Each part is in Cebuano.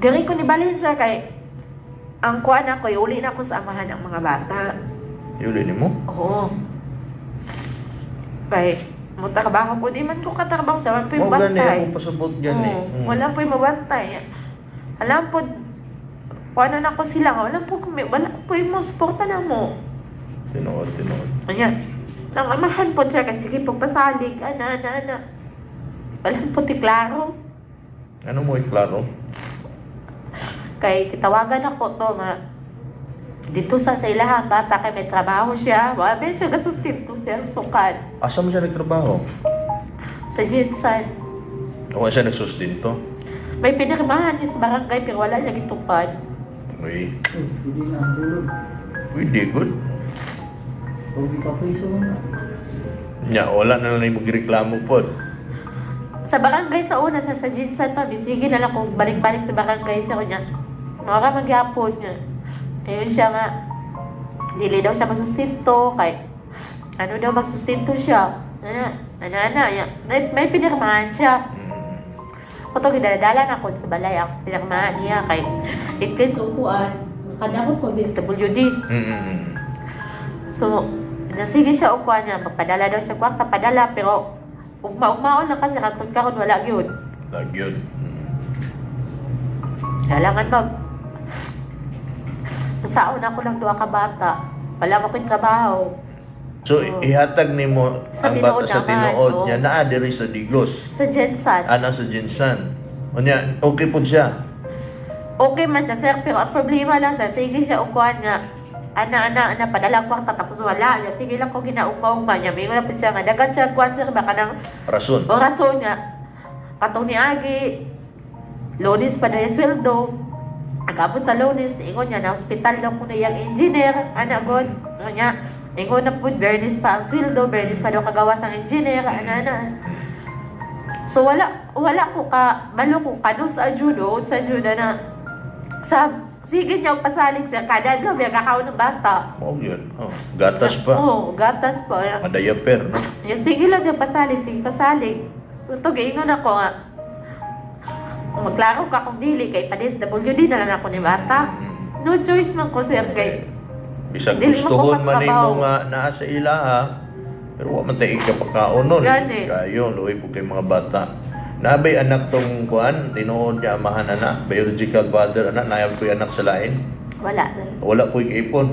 Gari ko ni balhin, sir, kay ang kuan ako, iuli na ako sa amahan ang mga bata. Yuli nimo? Oo. Kay mo trabaho po, di man ko katrabaho sa wala po yung Mao gani bantay. akong pasabot gani. Oo, wala po yung mabantay. Alam po, kung ano na ko sila, wala po, wala po yung mo, suporta na mo. Tinuod, tinuod. Ayan. Nang amahan po siya, kasi sige, pagpasalig, ana, ana, ana. Wala po ti klaro. Ano mo iklaro? Kay kitawagan ako to nga dito sa ilahang bata kay may trabaho siya. Wala ba siya gasustinto siya sukad Asa mo siya nagtrabaho? sa Jinsan. O siya nagsustinto? May pinirmahan niya sa barangay pero wala niya gitupad. Uy, Eh, hindi na ang tulog. pwede good. Huwag ipapriso mo na. Nya, wala na lang yung magreklamo pod. Sa barangay sa una sa Jinsan pa bisige na lang kung balik-balik sa barangay sa kanya. Mara magyapon niya. Ayun siya nga dili daw siya masustinto kay ano daw magsustinto siya. Ana, ana, ana, ya. May pinirmahan siya. Kuto gidadala na ko sa balay ang pinirmahan niya kay in case upuan, makadakot ko DSWD. So, nasige siya upuan niya, magpadala daw siya kwarta, padala, pero ugma-ugmaon na kasi hantod karon wala gyud. Lagi yun. Kailangan mag Saon ako lang duha ka bata. Wala mo ko'y trabaho. So, Oo. ihatag nimo Sa ang bata tinuod sa naman, tinuod oo. niya naa diri sa Digos. Sa Jensan. Ana sa Jinsan. Unya, okay po siya. Okay man siya, sir, pero ang problema lang, sir, sige siya ukuan nga, ana, ana, ana, padala kwarta, tapos wala. Ya, sige lang ko ginaugma-ugma niya. May wala po siya nga, dagan siya kuan, sir, baka nang Rason. orason niya. Katong ni Agi, Lunes pa na yung sweldo. Agabot sa Lunes, ingon niya, na hospital daw ko na yung engineer. Ana, god. Ano niya, ingon na po, Bernis pa ang sweldo, Bernis pa daw kagawas ang engineer. Ana, ana. So, wala, wala ko ka, malo ko, kano sa judo, sa judo na, sa, sige niya, pasalig siya, kada adlaw, may kakaon ng bata. Mao yun. Oh, gatas pa. Oo, gatas pa. Madayaper, no? Ya, sige lang dyan, pasalig, sige, pasalig. Ito, giingon ako nga. Kung magklaro ka kung dili, kay pa-DSWD na lang ako ni bata. No choice man ko, sir, kay Bisag Dili mo gustuhon ko man nimo matrabaho. nga naa sa ila ha. Pero wa man tay ikapakaon nun. Gani. Kayo, luoy po kay mga bata. Nabay anak tong kuan, tinuod niya amahan anak, biological father anak, nayab ko'y anak sa lain. Wala. Wala ko'y kaipon.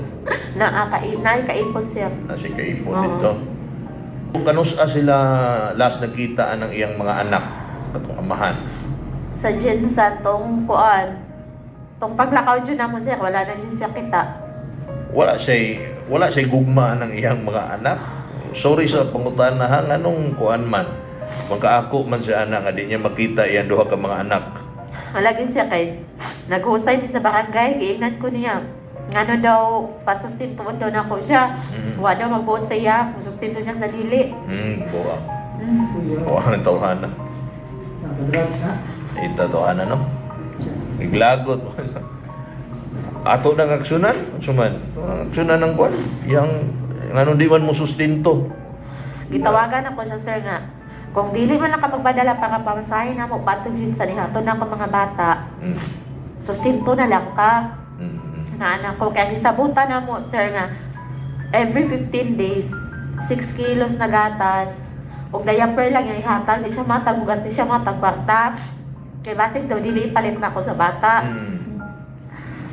Naa, naay kaipon, sir. Nasa kaipon Oo. dito. Kung kanusa sila last nagkita ang iyang mga anak katong amahan? Sa gin sa tong kuan. Tong paglakaw dyan na mo, sir, wala na dyan siya kita. Wala siya gugma ng iyang mga anak. Sorry sa pangutana ha, nganong kuan man. Magkaako man siya anak nga di niya makita iyang duha ka mga anak. Wala gin siya kay naghusay mi sa barangay, giingnan ko niya. Ngano daw, pasustintuon daw na ko siya. Wa daw magbuot sa iya, sustinto siya sa dili. Buwa. Kuya, Buwa ng tawhana. nagka-drugs na. Ita tawhana no. Naglagot. Ato nang aksyonan, suman. Aksyonan ng kuan. Yang ngano di man mo sustinto. Gitawagan ako siya, sir, nga kung dili man lang ka magpadala para pamasahin na mo patong din sa nihaton na ako mga bata, sustinto na lang ka. Na anak ko kaya gisabutan na mo, sir, nga every 15 days 6 kilos na gatas ug diaper lang yung ihatag, di siya matag hugas, di siya matag kwarta kay basig daw dili ipalit na ako sa bata.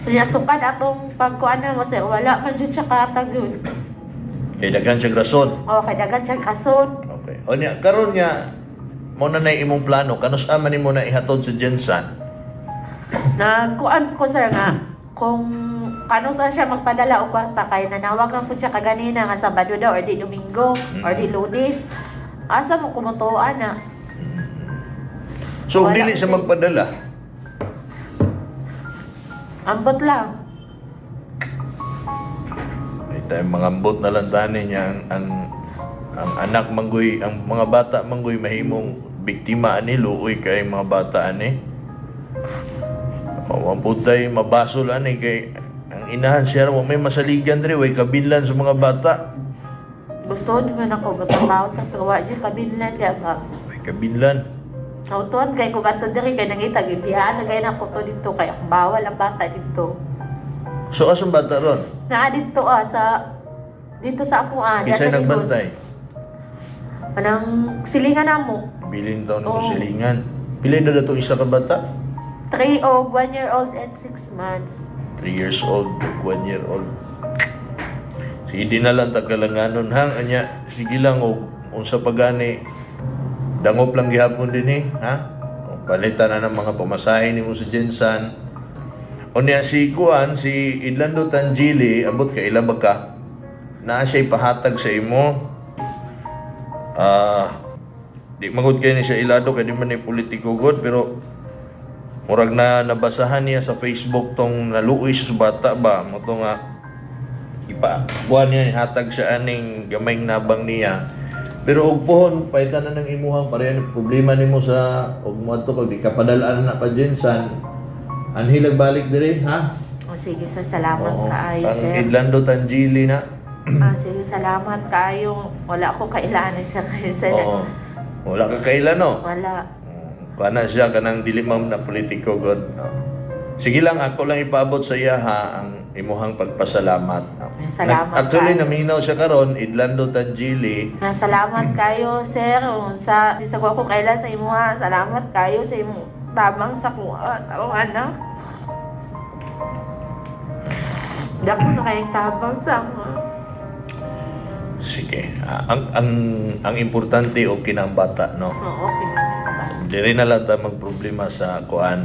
So niya sukad atong pagkuan na mo, sir, wala man jud siya kahatag jud. Kay daghan siyang rason. Oh, kay daghan siya kason. Okay. O niya, karon niya mo na nay imong plano kanus man nimo na ihatod sa Jensan? Nagkuan ko, sir, nga kung kano sa siya magpadala og kwarta kay nanawagan ko siya kaganina nga Sabado daw or di Domingo or di Lunes. Asa mo kumutuan na? So Wala dili siya kasi. magpadala. Ambot lang. Ay tayo mga ambot na lang tani niya ang anak manggoy, ang mga bata manggoy mahimong biktima ani, luoy kay mga bata ani. Mawang tay mabasol ani kay ang inahan siya wa may masaligan diri, way kabinlan sa mga bata. Gusto man ako magtrabaho sa pero wa jud kabinlan di ba? Way kabinlan. Nautuan kay ko gato diri kay nangita gibiyaan na gay nako to dito kay akong bawal ang bata dito. So asang bata ron? Naa dito sa dito sa ako diya Kisay sa Digos. nagbantay. Manang silingan namo. Bilin daw ng Oo. silingan. Pila na dato isa ka bata? 3 og 1 year old and 6 months. 3 years old, 1 year old. Sige, di na lang tagkalanganon hang anya. Sige lang og unsa pa gani dangop lang gihapon din eh, ha? O, palitan na ng mga pamasahe nimo sa Jensan. Unya si Kuan, si Idlando Tangili, abot ka ila ba ka? Naa siya'y pahatag sa imo. Di magud kay ni siya ilado kay di man ni politiko god, pero murag na nabasahan niya sa Facebook tong naluoy siya sa bata ba mo to nga ipa kuan niya, hatag siya aning gamayng nabang niya. Pero og pohon paitan na ng imuhang pareha ni problema nimo sa og moadto kag di ka padal-an na pa Jensan, anhilag balik diri ha. O sige sir, salamat Oo, kaayo ang sir. Idlando Tangili na. Sige, salamat kaayo. Wala ko kailangan sir. Sir. Oo, wala ka kailan no. Wala. Kana siya kanang dili ma'am na politiko god. Sige lang, ako lang ipaabot sa iya ha ang imuhang pagpasalamat. Ay, salamat Actually kaayo. naminaw siya karon Idlando Tangili. Salamat kayo sir sa di sa ko kailan sa imuha. Salamat kayo sa imong tabang sa kuha. Akong anak. Dako na kayong tabang sa ako. Sige. Ang importante okay na ang bata no. Oo, okay na ang bata. Dili na lang ta magproblema sa kuan,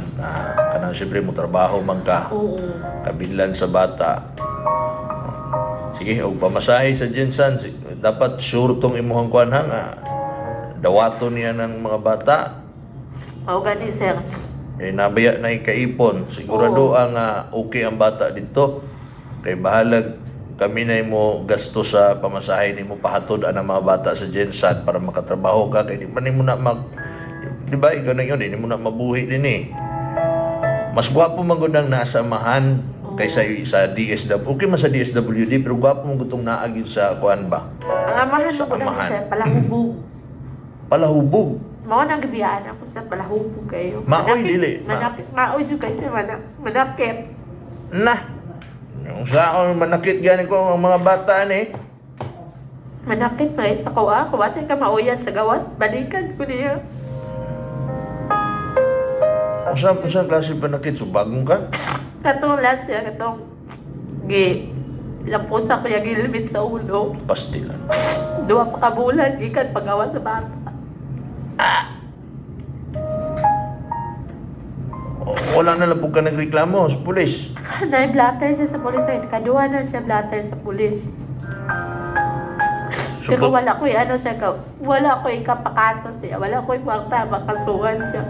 kanang syempre mo trabaho man ka. Oo. Kabilan sa bata. Sige, og pamasahe sa Jensan, dapat sure tong imuhang kuan ha nga dawaton niya ng mga bata. Oo, gani sir. Eh, nabaya na ikaipon. Sigurado ang okay ang bata dito. Kay bahalag kami na mo gasto sa pamasahe nimo pahatod ang mga bata sa Jensan para makatrabaho ka kay di man nimo na mag, di ba ikaw na yun, di mo na mabuhi din eh. Mas gwapo man gud ang nasa amahan kaysa sa DSW. Okay man sa DSWD pero gwapo man gud tong naa gyud sa kuan ba. Ang amahan Sa mo ko lang amahan. sir, palahubog. Palahubog. Mao nang gibiyaan ako sa palahubog kayo. Maoy, Manakit- dili. Manakit, maoy jud kayo sir, manakit. Na. Yung sa ako manakit gani ko ang mga bata ni. Manakit na sa ko ah. Kuwatay ka mauyan sa gawas. Balikan ko niya. Unsa klase panakit so bagong ka? Katong last year, katong gi lampusa ko yung gilmit sa ulo. Pastilan. Duha pa ka bulan, gikan pagawa sa bata. O, wala na lang po ka nagreklamo sa pulis. Nay blatter siya sa pulis. Ay, kaduha na siya blatter sa pulis. So, Pero wala ko ano siya ka, wala ko ikapakaso siya, wala ko kwarta makasuhan siya.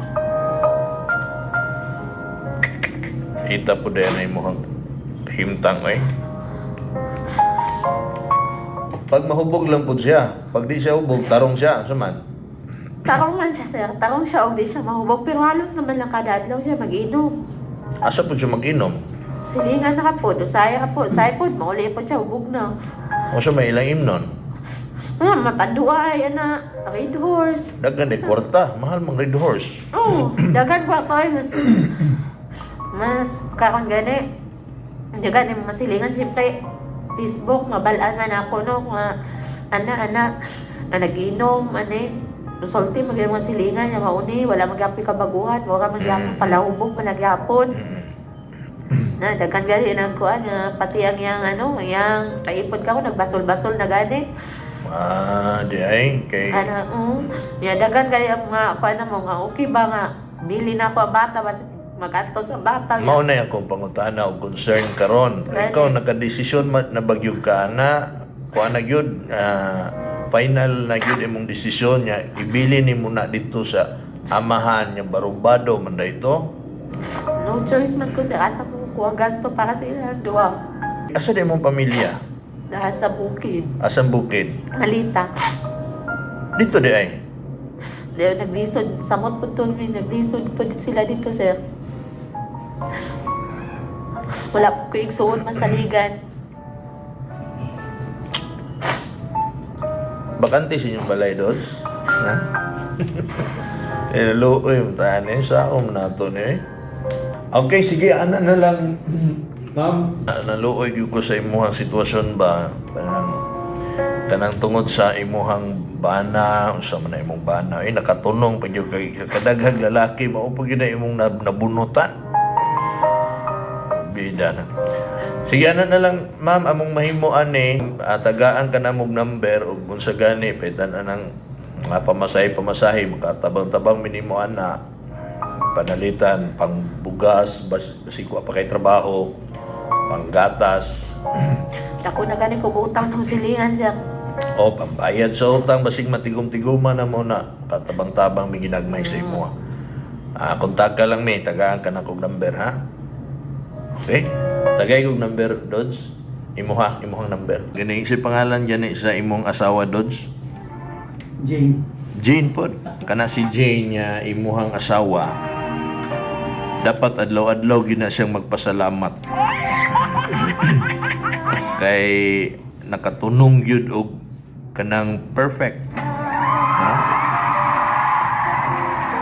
Kita po din ay mukhang himtang eh. Pag mahubog lang po siya. Pag di siya hubog, tarong siya. Unsa man? Tarong man siya sir, tarong siya og di siya mahubog pero halos naman lang kada adlaw siya mag-inom. Asa po siya mag-inom? Silingan na ka po, dusaya ka po, usay po, mauli po siya, hubog na. O siya may ilang imnon? Matandua ay, ana, red horse. Daghan di kwarta. Mahal mang red horse. Oo, oh, dagan ko ako ay mas, mas karon gani. Dagan yung mga silingan, siyempre, Facebook, mabalaan man ako, no, nga, ana, ana, na nag-inom, ane, resulti, mag mga silingan, yung mauni, wala magyapon kabaguhan, wala magyapon palahubog, managyapon. Na, dagan gani nagkuan, nga, pati ang yang, ano, yang, paipod ka ko, nagbasol-basol na gani. Di ay. Kay, Ana, Ya dagan kay ang mga kuan mo nga okay ba nga bili na ako ang bata bas magantos ang bata. Mao na akong pangutana og concern karon. Gani. Ikaw nakadesisyon na bagyog ka na, kuan na gyud, final na gyud imong desisyon nya ibili nimo na dito sa amahan nya barumbado man da ito. No choice man ko sir, asa mo ko ang gasto para sa ilang duha. Asa di imong pamilya? Daha sa bukid, Asang bukid? Malita. Dito di ay. Dahil naglisod, samot po to, may naglisod po sila dito sir. Wala po ko igsuon man sa ligan. Bakante sa inyong balay dos? Ha? Eh, luoy, tani sa akong nato ni. Okay, sige, ana na lang. Ma'am, Naluoy gyud ko sa imuhang sitwasyon ba? Kanang tungod sa imuhang bana, unsa man na imong bana, eh nakatunong pa gyud kay kadaghang lalaki mao pa gyud na imong nabunutan. Bida na. Sige, ana na lang, ma'am, among mahimo ani, tagaan ka na mog number ug unsa gani paitan anang mga pamasahe-pamasahe makatabang-tabang minimo ana panalitan pangbugas basig wa pa kay trabaho, panggatas. Ako na gani ko utang sa silingan, sir. O pambayad sa utang, basig matigom-tigoma na mo na katabang-tabang may ginagmay sa imo. Ah, kontak ka lang mi, tagaan ka na kog number, ha. Okay, tagay kog number, Dodge. Imuha, imuhang number gani si pangalan gani sa imong asawa, Dodge? Jane. Jane pod. Kana si Jane niya imuhang asawa. Dapat adlaw-adlaw gyud na siyang magpasalamat. Kay nakatunong gyud og kanang perfect.